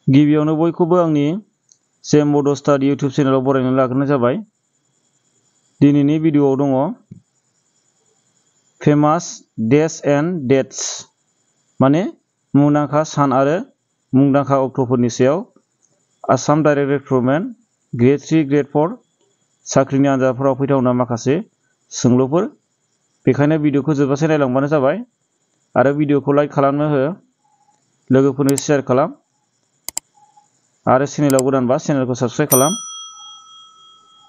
गिबियावनो बयखौबो आंनि सेम बड' स्टाडि इउटिउब चेनेलाव बरायनानै लाग्रोनाय जाबाय। दिनैनि भिडिअआव दङ फेमास डेज एन्ड डेट्स माने मुंदांखा सान आरो मुंदांखा अक्ट'फोरनि सायाव Assam direct recruitment grade 3 grade 4 साख्रिनि आनजादफोराव फैथावना माखासे सोंलुफोर। बेखायनो भिडिअखौ जोबजासे नायलांबानो जाबाय आरो भिडिअखौ लाइक खालामनो हो, लोगोफोरनो शेयार खालाम आरो चेनेलाव गोदानबा चेनेलखौ साबस्क्राइब खालाम।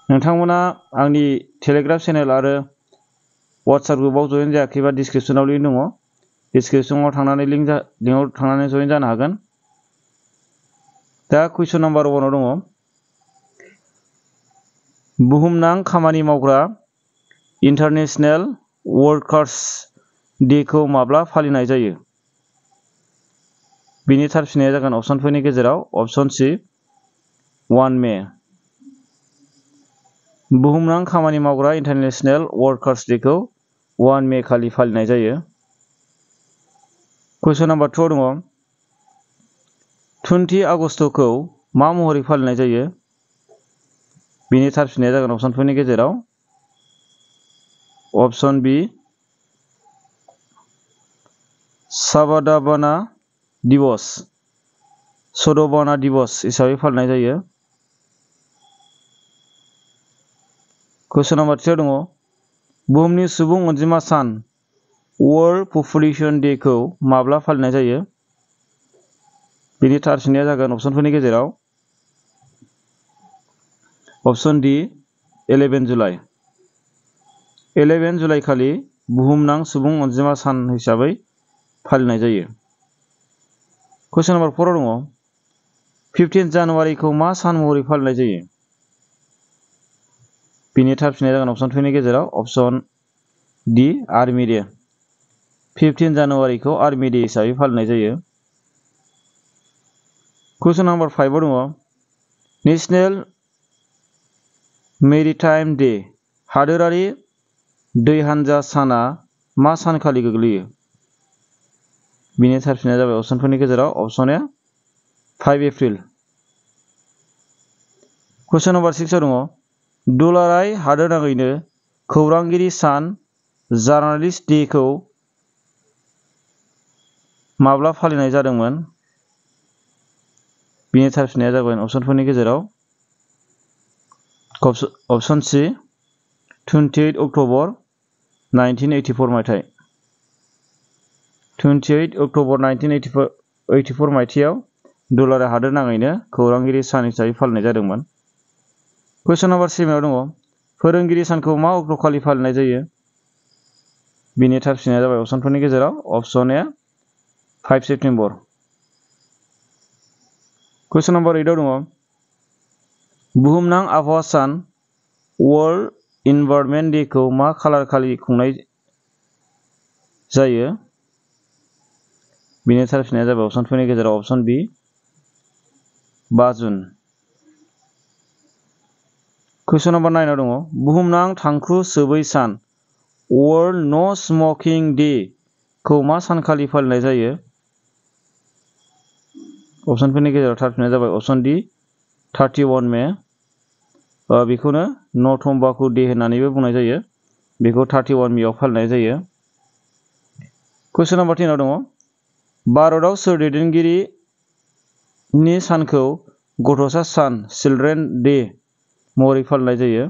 नोंथांमोना आंनि टेलिग्राम चेनेल आरो वाट्सएप ग्रुपआव जइन जायाखैबा डिसक्रिपसनाव लिंक दङ, डिसक्रिपसनाव थांनानै लिंकआव थांनानै जइन जानो हागोन। दा कुइसन नाम्बार 1 आव दङ बुहुमनां खामानि मावग्रा इन्टारनेशनेल वर्कार्स डेखौ माब्ला फालिनाय जायो? बिनि थार फिननाया जागोन अपसनफोरनि गेजेराव अपसन सि 1 मे। बुहुमनां खामानि मावग्रा इन्टारनेशनेल वर्कार्स डेखौ 1 मे खालि फालिनाय जायो। कुइसन नाम्बार 2 आव दङ 20 आगस्तखौ मा महरै फालिनाय जायो? बिनि थार फिननाया जागोन अपसनफोरनि गेजेराव अपसन बि सदभावना दिवस हिसाबै फालिनाय जायो। कुइसन नाम्बार 3 आव दङ बुहुमनि सुबुं अनजिमा सान वर्ल्ड पपुलेशन डेखौ माब्ला फालिनाय जायो? बिनि थार फिननाया जागोन अपसनफोरनि गेजेराव अपसन डि 11 जुलाइ। 11 जुलाइ खालि बुहुमनां सुबुं अनजिमा सान हिसाबै फालिनाय जायो। कुइसन नाम्बार 4 आव दङ 15 जानुवारिखौ मा सान महरै फालिनाय जायो? बिनि थार फिननाया जागोन अपसनफोरनि गेजेराव अपसन डि आर्मि डे। 15 जानुवारिखौ आर्मि डे हिसाबै फालिनाय जायो। कुइसन नाम्बार 5 आव दङ नेशनेल मेरिटाइम डे हादोरारि दै हानजा साना मा सानखालि गोग्लैयो? बिनि थार फिननाया जाबाय अपसनफोरनि गेजेराव अपसन ए 5 एप्रिल। कुइसन नाम्बार 6 आव दङ दुलाराय हादोरनाङैनो खौरांगिरि सान जार्नालिस्ट डेखौ माब्ला फालिनाय जादोंमोन? बिनि थार फिननाया जागोन अपसनफोरनि गेजेराव अपसन सि 28 अक्ट'बर 1984 मायथाइ। 28 अक्ट'बर 1984 मायथाइयाव दुलाराय हादोरनाङैनो खौरांगिरि सान हिसाबै फालिनाय जादोंमोन। कुइसन नाम्बार 7 आव दङ फोरोंगिरि सानखौ मा अक्ट'खालि फालिनाय जायो? बिनि थार फिननाया जाबाय अपसनफोरनि गेजेराव अपसन ए 5 सेप्तेम्बर। कुइसन नाम्बार 8 आव दङ बुहुमनां आबहावा सान वर्ल्ड इनभाइरनमेन्ट डेखौ मा खालार खालि खुंनाय जायो? बिनि थार फिननाया जाबाय अपसनफोरनि गेजेराव अपसन बि 5 जुन। कुइसन नाम्बार 9 आव दङ बुहुमनां थांखु सोबै सान वर्ल्ड नो स्मकिं डे खौ मा सानखालि फालिनाय जायो? अपसनफोरनि गेजेराव थार फिननाया जाबाय अपसन डि 31 मे। बेखौनो नो तम्बाकु डे होननानैबो बुंनाय जायो। बेखौ 31 मेआव फालिनाय जायो। कुइसन नाम्बार 10 आव दङ भारतआव सोर दैदेनगिरिनि सानखौ गथ'सा सान चिल्ड्रेन डे महरै फालिनाय जायो?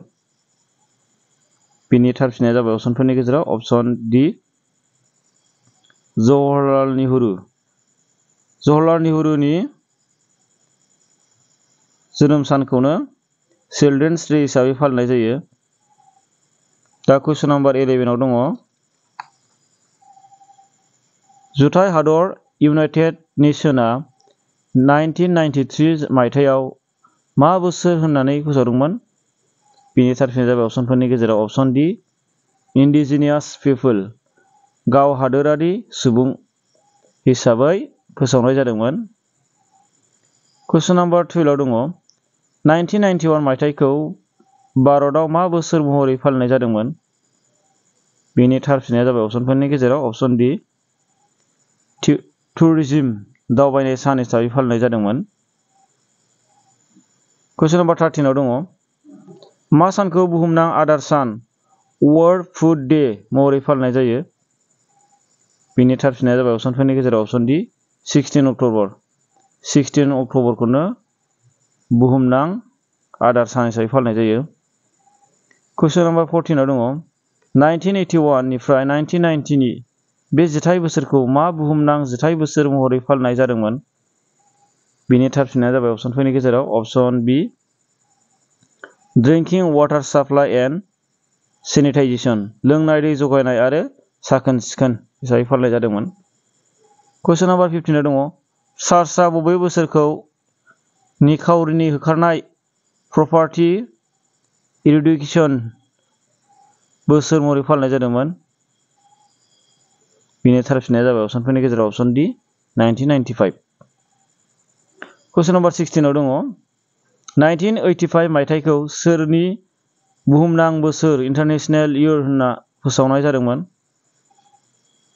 बिनि थार फिननाया जाबाय अपसनफोरनि गेजेराव अपसन डि जवाहरलाल नेहरू। जवाहरलाल नेहरूनि जोनोम सानखौनो चिल्ड्रेन्स डे हिसाबै फालिनाय जायो। दा कुइसन नाम्बार 11 आव दङ जुथाइ हादर इउनाइटेड नेशनआ 1993 मायथाइयाव मा बोसोर होननानै फोसावदोंमोन? बिनि थार फिननाया जाबाय अपसनफोरनि गेजेराव अपसन डि इन्डिजिनियास पिपल गाव हादोरारि सुबुं हिसाबै फोसावनाय जादोंमोन। कुइसन नाम्बार 12 आव दङ 1991 मायथाइखौ भारतआव मा बोसोर महरै फालिनाय जादोंमोन? बेनि थार फिननाया जाबाय अपसनफोरनि गेजेराव अपसन डि टुरिज्म दावबायनाय सान हिसाबै फालिनाय जादोंमोन। कुइसन नम्बर 13 आव दङ मा सानखौ बुहुमनां आदार सान वर्ल्ड फुड डे महरै फालिनाय जायो बिनि थार फिननाया जाबाय अपसनफोरनि गेजेराव अपसन डि 16 अक्ट'बर 16 अक्ट'बरखौनो बुहुमनां आदार सान हिसाबै फालिनाय जायो कुइसन नम्बर 14 आव दङ 1981 निफ्राय 1990 नि बे जिथाइ बोसोरखौ मा बुहुमनां जिथाइ बोसोर महरै फालिनाय जादोंमोन बिनि थार फिननाया जाबाय अपसनफोरनि गेजेराव option B drinking water supply and sanitation लोंनाय दै जगायनाय आरो साखोन सिखोन हिसाबै फालिनाय जादोंमोन कुइसन नम्बर 15 आव दङ चार्चआ बबे बोसोरखौ निखावरिनि होखारनाय प्रपार्टि इरिडिकेसन बोसोर महरै फालिनाय जादोंमोन बिनि थार फिननाया जाबाय अपसनफोरनि गेजेराव अपसन डि 1995 कुइसन नम्बर 16 आव दङ 1985 मायथाइखौ सोरनि बुहुमनां बोसोर इन्टारनेशनेल इयार होनना फोसावनाय जादोंमोन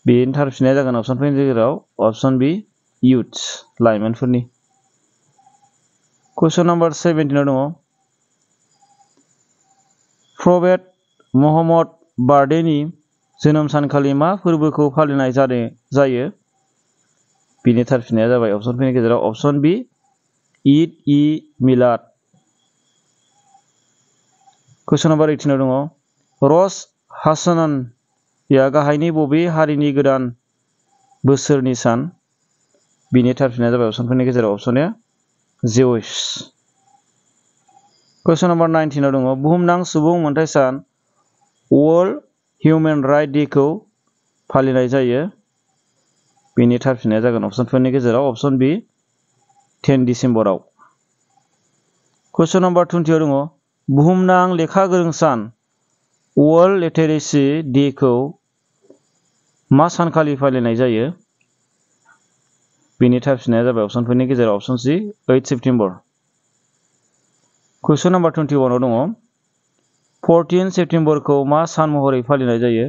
बेनि थार फिननाया जागोन अपसनफोरनि गेजेराव अपसन बि इयुथ्स लाइमोनफोरनि कुइसन नम्बर 17 आव दङ प्रफेट मुहम्मद बार्डेनि जोनोम सानखालि मा फोरबोखौ फालिनाय जायो बिनि थार फिननाया जाबाय अपसनफोरनि गेजेराव अपसन बि ईद इ मिलाद कुइसन नम्बर 18 आव दङ रश हासनाया गाहायनि बबे हारिनि गोदान बोसोरनि सान बिनि थार फिननाया जाबाय अपसनफोरनि गेजेराव अपसन ए जिउस कुइसन नम्बर 19 आव दङ बुहुमनां सुबुं मोनथाय सान वर्ल्ड हिउमेन राइट डेखौ फालिनाय जायो बेनि थार फिननाया जागोन अपसनफोरनि गेजेराव अपसन बि 10 डिसेम्बराव कुइसन नम्बर 20 आव दङ बुहुमनां लेखा गोरों सान वर्ल्ड लिटारेसि डेखौ मा सानखालि फालिनाय जायो बेनि थार फिननाया जाबाय अपसनफोरनि गेजेराव अपसन सि 8 सेप्टेम्बर कुइसन नम्बर 21 आव दङ 14 सेप्टेम्बरखौ मा सान महरै फालिनाय जायो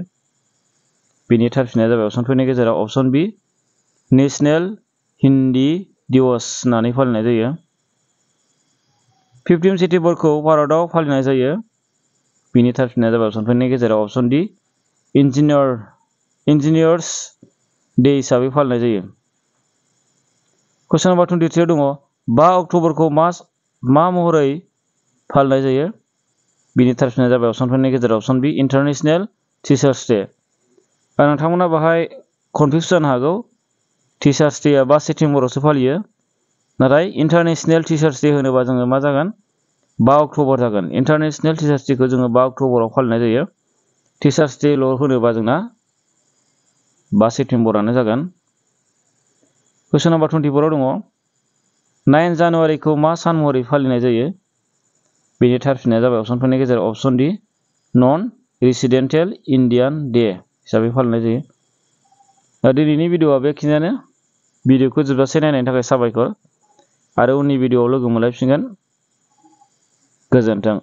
बेनि थार फिननाया जाबाय अपसनफोरनि गेजेराव अपसन बि नेशनेल हिन्दी दिवस होननानै फालिनाय जायो 15 सेप्टेम्बरखौ भारतआव फालिनाय जायो बिनि थार फिननाया जाबाय अपसनफोरनि गेजेराव अपसन डि इन्जिनियार्स डे हिसाबै फालिनाय जायो कुइसन नम्बर 23 आव दङ 5 अक्ट'बरखौ मा महरै फालिनाय जायो बिनि थार फिननाया जाबाय अपसनफोरनि गेजेराव अपसन बि इन्टारनेशनेल टिचार्स डे नोंथांमोना बाहाय कनफिउज जानो हागौ टिचार्स डेआ 5 सेप्टेम्बरावसो फालियो नाथाय इन्टारनेशनेल टिचार्स डे होनोबा जोङो मा जागोन 5 अक्ट'बर जागोन इन्टारनेशनेल टिचार्स डेखौ जोङो 5 अक्ट'बराव फालिनाय जायो टिचार्स डेल' होनोबा जोंना 5 सेप्टेम्बरानो जागोन कुइसन नम्बर 24 आव दङ 9 जानुवारिखौ मा सान महरै फालिनाय जायो बेनि थार फिननाया जाबाय अपसनफोरनि गेजेराव अपसन डि नन रेसिडेन्टेल इन्डियान डे हिसाबै फालिनाय जायो दिनैनि भिडिअआ बेखिनियानो भिडिअखौ जोबजासे नायनायनि थाखाय साबायखर आरो उननि भिडिअआव लोगो मोनलायफिनगोन गोजोन्थों।